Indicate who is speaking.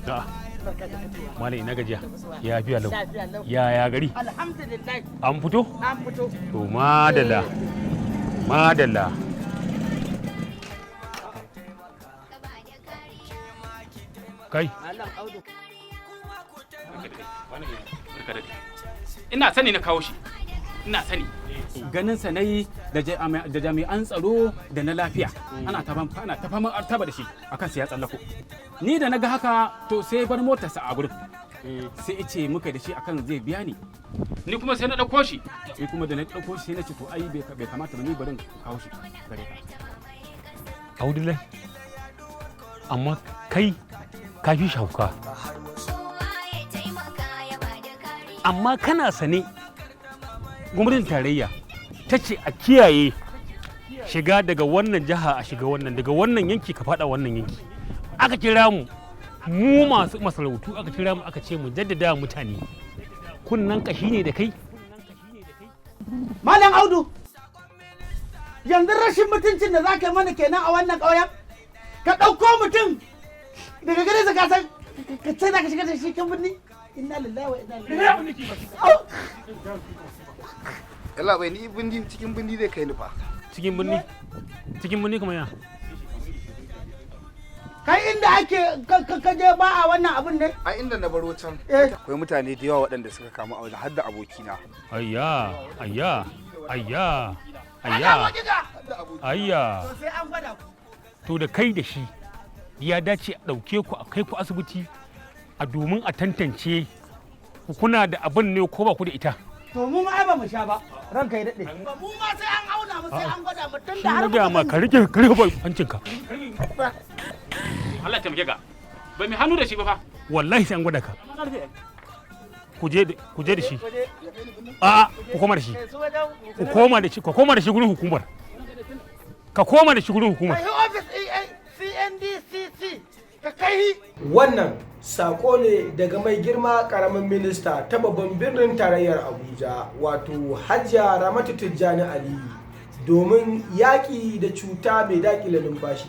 Speaker 1: A'a. Malam, ina gajiya? Ya fiya lau? Ya ya gari?
Speaker 2: Alhamdulillah.
Speaker 1: An fito?
Speaker 2: An fito.
Speaker 1: To madalla. Madalla. Kai.
Speaker 2: Malam Audu.
Speaker 3: Ina sani na kawo shi, ina sani ganin sa nayi da jami'an tsaro da na lafiya ana ta faman artaba da shi akan sai ya tsallako. Ni da naga haka, to sai bar motarsa a gurin, sai ice muka da shi akan zai biya ni. Ni kuma sai na dauko shi, ni kuma da na dauko shi sai na ce to ai bai kamata ba, ni barin kawo shi gare ka.
Speaker 1: Audullahi. Amma kai ka fi shauka. Amma kana sane gwamnatin tarayya ta ce a kiyaye shiga daga wannan jiha a shiga wannan, daga wannan yanki ka fada wannan yanki. Aka kira mu, mu masu masarautu, aka kira mu aka ce mu jaddada wa mutane kunnan kashi ne da kai.
Speaker 2: Malam Audu. Yanzu rashin mutuncin da za ka yi mana kenan a wannan ƙauyen? Ka ɗauko mutum daga gare sa, ka san ka ce za ka shiga da shi kan birni? Inna lillahi wa inna ilaihi. Au!
Speaker 4: Yalla bai, ni bindi cikin bindi zai kai ni fa.
Speaker 1: Cikin birni, cikin birni kamar ya?
Speaker 2: Kai, inda ake ka je ba a wannan abun ne?
Speaker 4: A inda na baro can
Speaker 2: Eh.
Speaker 4: akwai mutane da yawa waɗanda suka kamu a wajen, har da abokina.
Speaker 1: Ayya, ayya, ayya, ayya, ayya.
Speaker 2: To sai an gwada ku.
Speaker 1: To da kai da shi ya dace a ɗauke ku a kai ku asibiti a domin a tantance ku, kuna da abin ne ko ba ku da ita.
Speaker 2: To mu ma ai ba mu sha ba. Ranka ya daɗe. Mu ma sai an auna mu, sai an gwada mu tun
Speaker 1: Shi
Speaker 2: da har
Speaker 1: na gaya ma, ka rike hancinka.
Speaker 3: Allah ya taimake ka, ba mai hannu da shi ba fa.
Speaker 1: Wallahi sai an gwada ka. Ku je da shi. A'a, ku koma da shi. Ku koma da shi, ku koma da shi gurin hukumar. Ka koma da shi gurin hukumar.
Speaker 2: Kai ofis CNDCC ka kai.
Speaker 5: Wannan sako ne daga mai girma karamin minista ta babban birnin tarayyar Abuja, wato Hajiya Ramatu Tijjani Aliyu, domin yaƙi da cuta mai daƙile numfashi.